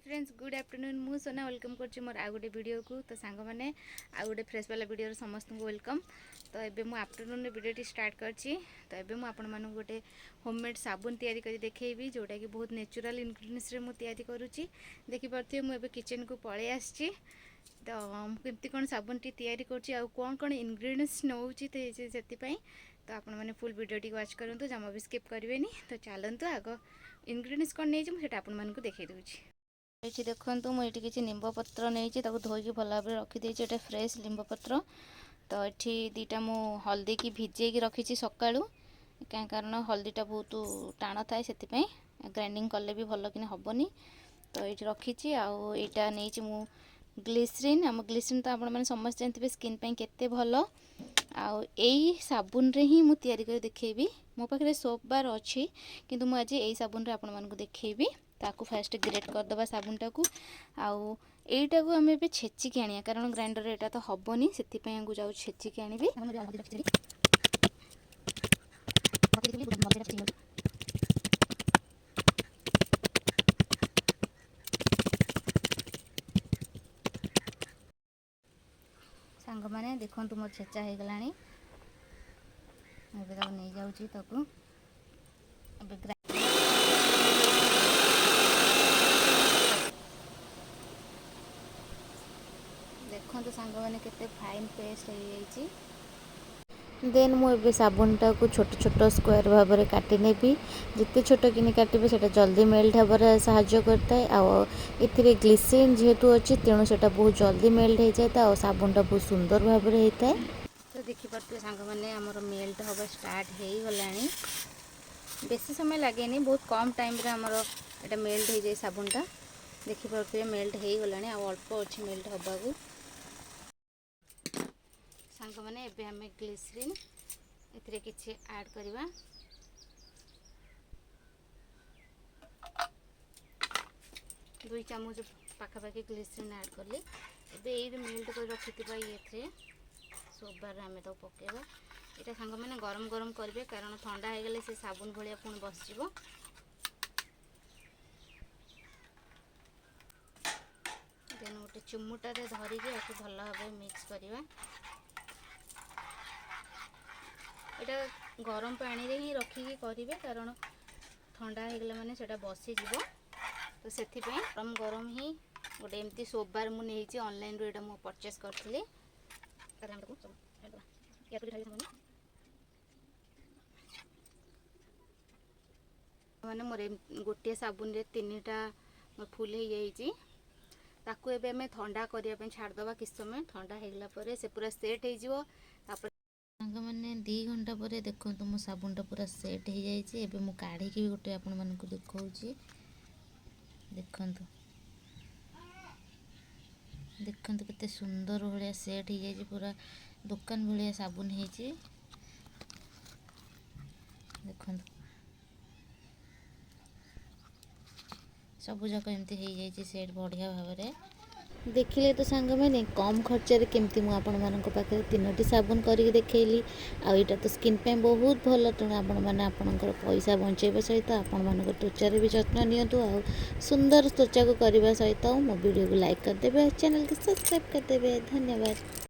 Friends, good afternoon. ମୁଁ Sona welcome କରୁଛି ମୋର ଆଉ ଗୋଟେ ଭିଡ଼ିଓକୁ। ତ ସାଙ୍ଗମାନେ, ଆଉ ଗୋଟେ ଫ୍ରେଶ୍ ବାଲା ଭିଡ଼ିଓରେ ସମସ୍ତଙ୍କୁ welcome. ତ ଏବେ ମୁଁ ଆଫ୍ଟରନୁନ୍ରେ ଭିଡ଼ିଓଟି ଷ୍ଟାର୍ଟ କରିଛି। ତ ଏବେ ମୁଁ ଆପଣମାନଙ୍କୁ ଗୋଟେ ହୋମମେଡ୍ ସାବୁନ ତିଆରି କରି ଦେଖେଇବି, ଯେଉଁଟାକି ବହୁତ ନ୍ୟାଚୁରାଲ୍ ଇନଗ୍ରିଡ଼ିଏଣ୍ଟସରେ ମୁଁ ତିଆରି କରୁଛି। ଦେଖିପାରୁଥିବେ, ମୁଁ ଏବେ କିଚେନ୍କୁ ପଳେଇ ଆସିଛି। ତ ମୁଁ କେମିତି କ'ଣ ସାବୁନଟି ତିଆରି କରୁଛି ଆଉ କ'ଣ କ'ଣ ଇନଗ୍ରିଡ଼ିଏଣ୍ଟସ୍ ନେଉଛି, ତ ସେଥିପାଇଁ ତ ଆପଣମାନେ ଫୁଲ୍ ଭିଡ଼ିଓଟିକୁ ୱାଚ୍ କରନ୍ତୁ, ଜମା ବି ସ୍କିପ୍ କରିବେନି। ତ ଚାଲନ୍ତୁ, ଆଗ ଇନଗ୍ରିଡ଼ିଏଣ୍ଟସ୍ କ'ଣ ନେଇଛି, ମୁଁ ସେଇଟା ଆପଣମାନଙ୍କୁ ଦେଖେଇ ଦେଉଛି। ଏଇଠି ଦେଖନ୍ତୁ, ମୁଁ ଏଇଠି କିଛି ନିମ୍ବ ପତ୍ର ନେଇଛି, ତାକୁ ଧୋଇକି ଭଲ ଭାବରେ ରଖିଦେଇଛି। ଏଇଟା ଫ୍ରେଶ୍ ଲିମ୍ବ ପତ୍ର। ତ ଏଠି ଦୁଇଟା ମୁଁ ହଳଦୀକି ଭିଜେଇକି ରଖିଛି ସକାଳୁ, କାହିଁ କାରଣ ହଳଦୀଟା ବହୁତ ଟାଣ ଥାଏ, ସେଥିପାଇଁ ଗ୍ରାଇଣ୍ଡିଙ୍ଗ କଲେ ବି ଭଲ କିନା ହେବନି। ତ ଏଇଠି ରଖିଛି। ଆଉ ଏଇଟା ନେଇଛି ମୁଁ ଗ୍ଲିସରିନ୍। ଆମ ଗ୍ଲିସରିନ୍ ତ ଆପଣମାନେ ସମସ୍ତେ ଜାଣିଥିବେ ସ୍କିନ୍ ପାଇଁ କେତେ ଭଲ। ଆଉ ଏଇ ସାବୁନରେ ହିଁ ମୁଁ ତିଆରି କରି ଦେଖେଇବି। ମୋ ପାଖରେ ସୋପ୍ ବାର୍ ଅଛି, କିନ୍ତୁ ମୁଁ ଆଜି ଏଇ ସାବୁନରେ ଆପଣମାନଙ୍କୁ ଦେଖେଇବି। ତାକୁ ଫାଷ୍ଟ ଗ୍ରେଟ୍ କରିଦେବା ସାବୁନଟାକୁ। ଆଉ ଏଇଟାକୁ ଆମେ ଏବେ ଛେଚିକି ଆଣିବା, କାରଣ ଗ୍ରାଇଣ୍ଡରରେ ଏଇଟା ତ ହେବନି। ସେଥିପାଇଁ ଆକୁ ଯାଉଛି ଛେଚିକି ଆଣିବି। ସାଙ୍ଗମାନେ, ଦେଖନ୍ତୁ, ମୋର ଛେଚା ହେଇଗଲାଣି। ଏବେ ତାକୁ ନେଇଯାଉଛି, ତାକୁ ଏବେ ଦେଖନ୍ତୁ ସାଙ୍ଗମାନେ, କେତେ ଫାଇନ୍ ପେଷ୍ଟ ହେଇଯାଇଛି। ଦେନ୍ ମୁଁ ଏବେ ସାବୁନଟାକୁ ଛୋଟ ଛୋଟ ସ୍କୋୟାର ଭାବରେ କାଟି ନେବି। ଯେତେ ଛୋଟ କିନି କାଟିବେ, ସେଇଟା ଜଲ୍ଦି ମେଲ୍ଟ ହେବାରେ ସାହାଯ୍ୟ କରିଥାଏ। ଆଉ ଏଥିରେ ଗ୍ଲିସରିନ୍ ଯେହେତୁ ଅଛି, ତେଣୁ ସେଇଟା ବହୁତ ଜଲ୍ଦି ମେଲ୍ଟ ହେଇଯାଏ ଆଉ ସାବୁନଟା ବହୁତ ସୁନ୍ଦର ଭାବରେ ହେଇଥାଏ। ତ ଦେଖିପାରୁଥିବେ ସାଙ୍ଗମାନେ, ଆମର ମେଲ୍ଟ ହେବା ଷ୍ଟାର୍ଟ ହେଇଗଲାଣି। ବେଶୀ ସମୟ ଲାଗେନି, ବହୁତ କମ୍ ଟାଇମ୍ରେ ଆମର ଏଇଟା ମେଲ୍ଟ ହେଇଯାଏ ସାବୁନଟା। ଦେଖିପାରୁଥିବେ, ମେଲ୍ଟ ହେଇଗଲାଣି, ଆଉ ଅଳ୍ପ ଅଛି ମେଲ୍ଟ ହେବାକୁ। ସାଙ୍ଗମାନେ, ଏବେ ଆମେ ଗ୍ଲିସରିନ୍ ଏଥିରେ କିଛି ଆଡ଼୍ କରିବା। 2 ଚାମଚ ପାଖାପାଖି ଗ୍ଲିସରିନ୍ ଆଡ଼୍ କଲି। ଏବେ ଏଇ ମେଲ୍ଟ କରି ରଖିଥିବା ଇଏଥିରେ ସୋପ୍ ବାର୍ରେ ଆମେ ତାକୁ ପକାଇବା। ଏଇଟା ସାଙ୍ଗମାନେ ଗରମ ଗରମ କରିବେ, କାରଣ ଥଣ୍ଡା ହେଇଗଲେ ସେ ସାବୁନ ଭଳିଆ ପୁଣି ବସିଯିବ। ଦେନ୍ ଗୋଟେ ଚିମୁଟାରେ ଧରିକି ଏହାକୁ ଭଲ ଭାବେ ମିକ୍ସ କରିବା। ଏଇଟା ଗରମ ପାଣିରେ ହିଁ ରଖିକି କରିବେ, କାରଣ ଥଣ୍ଡା ହେଇଗଲା ମାନେ ସେଇଟା ବସିଯିବ। ତ ସେଥିପାଇଁ ଗରମ ଗରମ ହିଁ ଗୋଟେ ଏମିତି ସୋପ୍ ବାର୍ ମୁଁ ନେଇଛି ଅନଲାଇନ୍ରୁ, ଏଇଟା ମୁଁ ପରଚେସ୍ କରିଥିଲି। ତାପରେ ଆମେ ତାକୁ ସବୁ ଢାଳିଦେବା। ମାନେ ମୋର ଗୋଟିଏ ସାବୁନରେ ତିନିଟା ଫୁଲ୍ ହେଇଯାଇଛି। ତାକୁ ଏବେ ଆମେ ଥଣ୍ଡା କରିବା ପାଇଁ ଛାଡ଼ିଦେବା କିଛି ସମୟ। ଥଣ୍ଡା ହେଇଗଲା ପରେ ସେ ପୁରା ସେଟ୍ ହେଇଯିବ। ତାପରେ ସାଙ୍ଗମାନେ, 2 ଘଣ୍ଟା ପରେ ଦେଖନ୍ତୁ, ମୋ ସାବୁନଟା ପୁରା ସେଟ୍ ହେଇଯାଇଛି। ଏବେ ମୁଁ କାଢ଼ିକି ବି ଗୋଟେ ଆପଣମାନଙ୍କୁ ଦେଖାଉଛି। ଦେଖନ୍ତୁ, ଦେଖନ୍ତୁ, କେତେ ସୁନ୍ଦର ଭଳିଆ ସେଟ୍ ହେଇଯାଇଛି। ପୁରା ଦୋକାନ ଭଳିଆ ସାବୁନ ହେଇଛି। ଦେଖନ୍ତୁ, ସବୁଯାକ ଏମିତି ହେଇଯାଇଛି ସେଟ୍ ବଢ଼ିଆ ଭାବରେ। ଦେଖିଲେ ତ ସାଙ୍ଗମାନେ, କମ୍ ଖର୍ଚ୍ଚରେ କେମିତି ମୁଁ ଆପଣମାନଙ୍କ ପାଖରେ ତିନୋଟି ସାବୁନ କରିକି ଦେଖେଇଲି। ଆଉ ଏଇଟା ତ ସ୍କିନ୍ ପାଇଁ ବହୁତ ଭଲ। ତେଣୁ ଆପଣମାନେ ଆପଣଙ୍କର ପଇସା ବଞ୍ଚେଇବା ସହିତ ଆପଣମାନଙ୍କ ତ୍ୱଚାର ବି ଯତ୍ନ ନିଅନ୍ତୁ। ଆଉ ସୁନ୍ଦର ତ୍ୱଚାକୁ କରିବା ସହିତ ମୋ ଭିଡ଼ିଓକୁ ଲାଇକ୍ କରିଦେବେ ଆଉ ଚ୍ୟାନେଲକୁ ସବସ୍କ୍ରାଇବ୍ କରିଦେବେ। ଧନ୍ୟବାଦ।